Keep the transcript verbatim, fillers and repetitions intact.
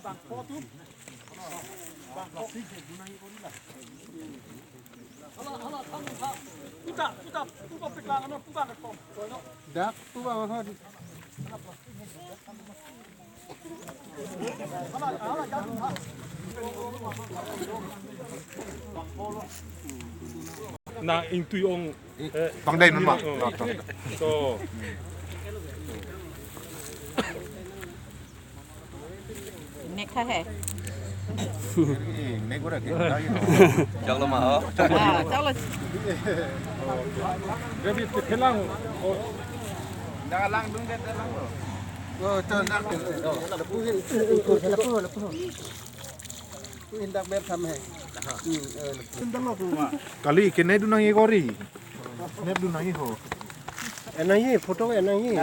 Dak tu bang ho. Na ingtui ong, eh, pangdai non ma. Oh. To. Nek tha hai. Nek ora ke. Choklo ma ho. Ah, choklo. Rebi ke phelang. Oh. Dak lang dung det lang lo. Oh, to dak. Lapu hin, lapu, lapu. Lapu hin dak ber tham hai. Hmm, eh, lapu. Kali ke ne du nangji kori. Ne du nangji ho. Eh, nangji, photo eh, nangji.